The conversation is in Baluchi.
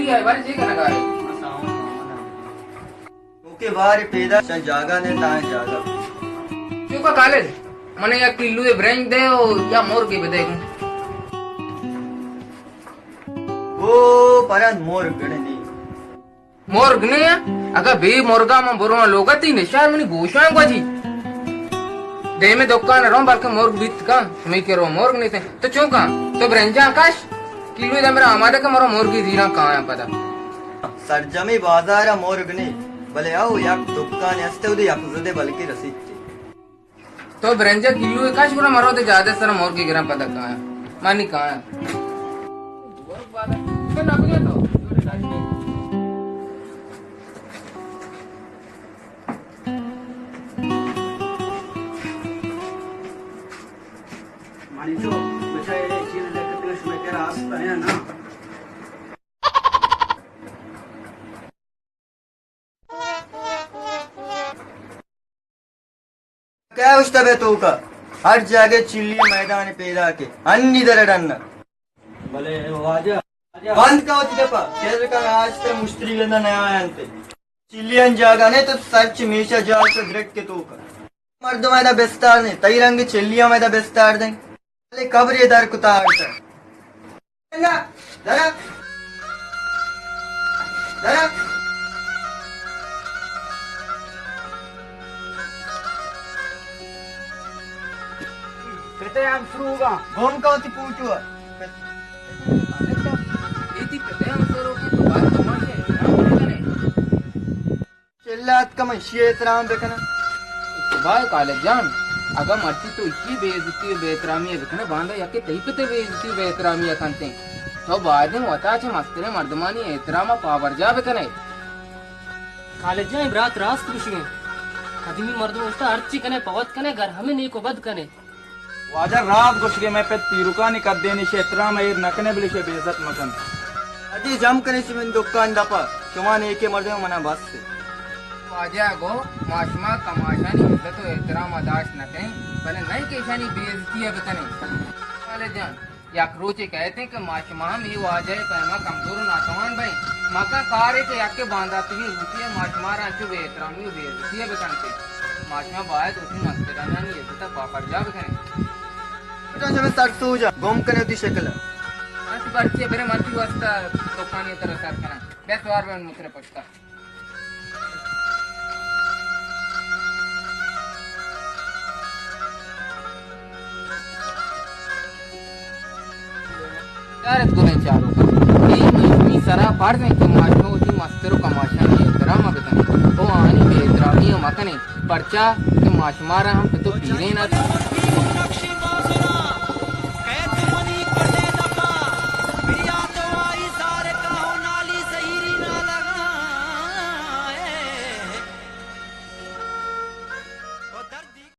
اے بارے چی کنگا ئے؟ تو کہ بارے پیدا چہ جاگہ نے تاں جاگہ۔ چوکا خالد، منے یک کلوے برنج دے او یا مرگے بدے گوں۔ او پرند مرگ گڑے نی۔ مرگ نے، اگا بے مرگا من برواں لوگا تئی نشار منی گوشاں گوجی۔ دیمے دکان روں بلکہ مرگ بیت کن، شمی کرو مرگ نیتے۔ تو چون کن؟ تو برنجاں کش، کلوے دے مرا آمادہ کن، مرو مرگی زیراں کایاں پدا۔ سرجمیں بازار ء مرگ نے، بلے او یک دکانے است اودے یک زدے بلکیں رسیت۔ تو برنج ء کلو ء کش گڑا مرو دے جادے سر مرگی گراں پدا کایاں۔ منی کایاں۔ منی تو بچا اے چیز لکھ پیش میں کرا آستا ہے نا۔ کئے اوشتہ بے توکا؟ ہر جاگہ چلی میدان پیدا کے۔ انی در ڈن۔ بلے واجہ۔ بند کا وتی دپا۔ چیز کا آج تے مشتری گندا نیا آیا انتے۔ چلی ان جاگہ نے تو سرچ میشا جال سے درٹ کے توکا۔ مردم ایدا بستار نے۔ تئی رنگ چلی ہم ایدا بستار دیں۔ بلے قبر یہ در کتا آڑتا۔ درا۔ درا۔ کتے ہم شروع ہوگا۔ گم کا ہوتی پوچھو۔ ایتی کتے ہم شروع کی تو بات سمجھ ہے، کیا بولے؟ چلات کمن شی احترام بکنن۔ بھائی خالد جان، اگاں مرچی تو ایشی بے عزتی و بے احترامی بکنئے، باندا یکے تئی پتے بے عزتی و بے احترامی کنتیں۔ تو بایدیں وتا چہ مستریں مردمانی احترام ء پابرجاہ بکنئے۔ خالد جان، برات راست گوشگیں۔ قدیمی مردم گوشتا، ہرچی کنے پہ وت کنے، گر ہمے نیک و بد کنے۔ واجہ راست گوشگے، مئے پت پیرکانی قدینی شے احترام ایر نہ کنے، بلے شے بے عزت مکن۔ اجی جم کنے شمن دکان دپا، شما نیکے مردم منا بس۔ واجہ گو، ما شما کماشانی عزت و احترام داشت نہ کنیں، بلے نئیں کہ ایشانی بے عزتی بکنیں۔ والد جان، یک روچے کئیت کہ ما شما ہم اے واجہ ء پیما کمزور و ناتوان بئیں۔ مکن کارے کہ یکے بانداتگیں روچے ء ما شمارا انچو بے احترامی و بے عزتی ء بکنت۔ ما شما باید وتی مسترانانی عزت ء پابرجاہ بکنیں۔ بچا چمے سر سوج ء گم کنے وتی شکل ء۔ انت پرچے برے من تئی واسطہ توکانی ترا سر کناں۔ بیا سوار بہ من ترا پشتا۔ چارت گلیں چاروکاں، اے مئے شمئے سرا فرض انت کہ ما شما وتی مستر و کماشانی احترام ء بکنیں و آہانی بے احترامی ء مکنیں، پرچا کہ ما شمارا ہم پت و پیرین ات۔